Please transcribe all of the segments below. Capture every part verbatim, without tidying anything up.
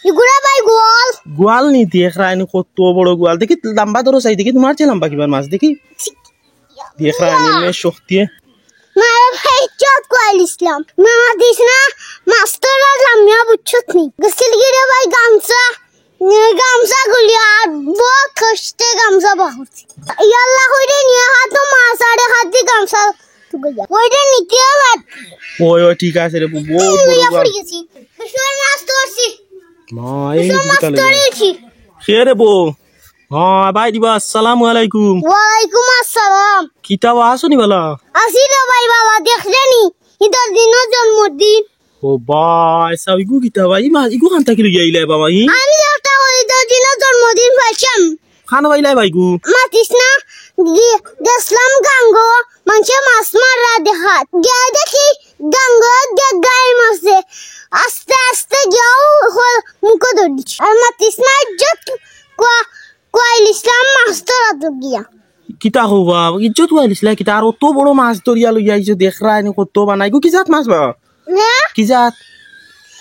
ইগুরা ভাই গোয়াল। গোয়াল নি, দেখরায়নি কত বড় গোয়াল। দেখি লাম্বা ধরো চাই, দেখি তুমার চেয়ে লাম্বা কিবার মাছ, দেখি। দেখরায়নি মে শক্তি। না রে ভাই, ইজ্জত কইলিছলাম। না দিস না, মাছ তো লামিয়া বুঝছত নি। গেছিল গি রে ভাই গামছা, এ, গামছা গুলি আর বহুত কষ্টে গামছা বাহুছি। ইয়াল্লা কইরে নিয়া হাতো মাছ আরে হাতি গামছা তুলে যা। কইরে নিতে আবার। ওই, ওই, ঠিক আছে রে, বউ, বউ, এই বড় লইয়া গোয়াল। পড়ি গেছি। বিশাল মাছ ধরছি। মা, এই বিশাল মাছ বিকালে ধরেছি। কে রে বউ? হ্যাঁ, ভাই দিবা, আসসালামু আলাইকুম। ওয়ালাইকুম আসসালাম। কিতা বা আছো নি বালা? আছি রে ভাই বালা, দেখলে নি? ইতার দিনও জন্মদিন। ও ভাই, চাও ইগু কিতা ভাই? ইমা, ইগু খান থাকি লইয়া আইলায় বাবা, ই? আমি একটা করি তো দিনও জন্মদিন পাইছাম। খান পাইলায় ভাই গু? মাতিস না, গি-, গেছলাম গাঙ্গো, মানষে মাছ মাররা দেখাত। গিয়া দেখি গাঙ্গো গে-, গাই মারছে। আস্তে আস্তে গিয়াও হল মুখো ধরিস। আর মাতিস না, ইজ্জত কো-, কইলিছলাম মাছ ধরাত গিয়া। কিতা কও বা, ইজ্জত কইলিছলা কিতা? আর অত বড় মাছ ধরিয়া লইয়া আইছো, দেখরায়নি কত বানাই। ইগু কি জাত মাছ বা? হ্যাঁ? কি জাত?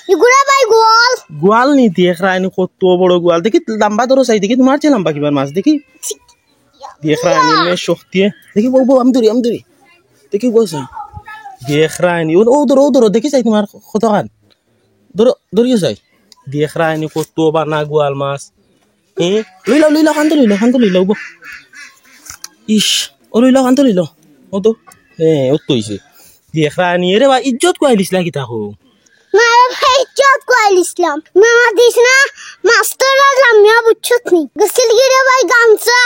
ইগুরা ভাই গোয়াল। গোয়াল নি, দেখরায়নি কত বড় গোয়াল। দেখি লাম্বা ধরো চাই, দেখি তুমার চেয়ে লাম্বা কিবার মাছ, দেখি। দেখরায়নি মে শক্তি। দেখি বউ, বউ, আমি ধরি, আমি ধরি। দেখি বউ চাই। দেখরায়নি, ও, ও ধরো, ও ধরো, দেখি চাই তুমার কতখান। ধরো, ধরিও চাই। দেখরায়নি কত বানা গোয়াল মাছ। হ্যাঁ? লইলাও, লইলাও, খান্ত লইলাও, খান্ত লইলাও, বউ। ইস, ও লইলাও, খান্ত লইলাও। ও তো, হ্যাঁ, ও তো অইছে। দেখরায়নি, এরে ভাই, ইজ্জত কইলিছলা কিতা কও? না রে ভাই, ইজ্জত কইলিছলাম। না দিস না, মাছ তো লামিয়া বুঝছত নি। গেছিল গি রে ভাই গামছা,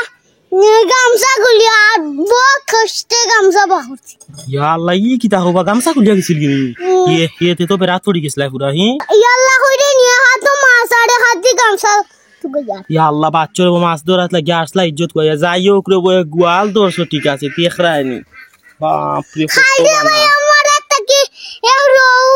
এ, গামছা গুলি আর বহুত কষ্টে গামছা বাহুছি। ইয়া আল্লাহ, ই কিতা কও বা, গামছা খুলিয়া গেছিল গি রে? হুম। ইয়ে, ইয়ে, তে তো বেড়াত পড়ি গেছলায় পুরা, হি? ইয়াল্লা কইরে নিয়া হাতো মাছ আরে হাতি গামছা তুলে যা। ইয়া আল্লাহ, বাচ্চা রে, মাছ ধরাত লাগিয়া আছলা ইজ্জত কইয়া। যাই হোক রে, বউ, গোয়াল ধরছো, ঠিক আছে, দেখরায়নি। বাপ রে, কত খাইলে বানা। ভাই আমার একটা কি, এ রৌ,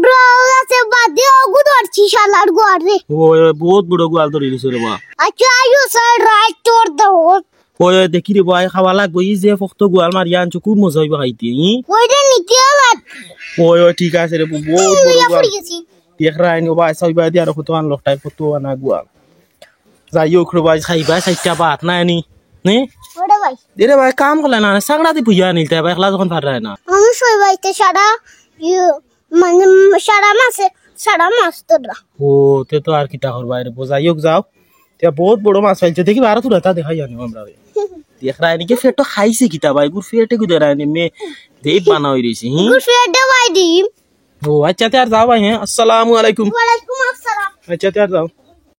রৌ আছে বাদে ওগু ধরছি শালার গোয়াল রে। ও, এ বহুত বড় গোয়াল ধরি দিছে রে বা। আচ্ছা, আইও স্যার, রাইট তোর দাও। ওই, ওই, দেখি রে ভাই, খাওয়া লাগবো। ই যে ফক্ত গোয়াল মারিয়া আনছো, খুব মজা অইবো খাইতে, ই? ওইটা নিতে হবে। ওই, ওই, ঠিক আছে রে, বহুত বড় লইয়া গোয়াল। পড়ি গেছি। দেখরায়নি ও ভাই, চাইবা দিয়া আর কত আনলো, টাইপ কত আনা গোয়াল। যাই হোক রে ভাই, খাইবা চাইরটা ভাত না আনি, নে? ওরে ভাই। এরে ভাই, কাম করলে না, সাগড়া দি পুইয়া আনিলতে ভাই, একলা যখন পাররায় না। আমি সবাইতে সারা, ইয়ে, মানে, সারা মাসে, সারা মাস তো না। ও, তে তো আর কিতা করবা রে, যাই হোক যাও। তে বহুত বড় মাছ পাইছে, দেখি বারো তুরাতা দেখাই আনি আমরা। দেখরায়নি কি পেটো খাইছে কিতা ভাই, গুর পেটে গুদে রায়নি মে, দেই বানা অই রইছে, হি? গুর পেটে ভাই ডিম। ও, আচ্ছা, তে আর যাও ভাই, হ্যাঁ? আসসালামু আলাইকুম। ওয়ালাইকুম আসসালাম। আচ্ছা, তে আর যাও।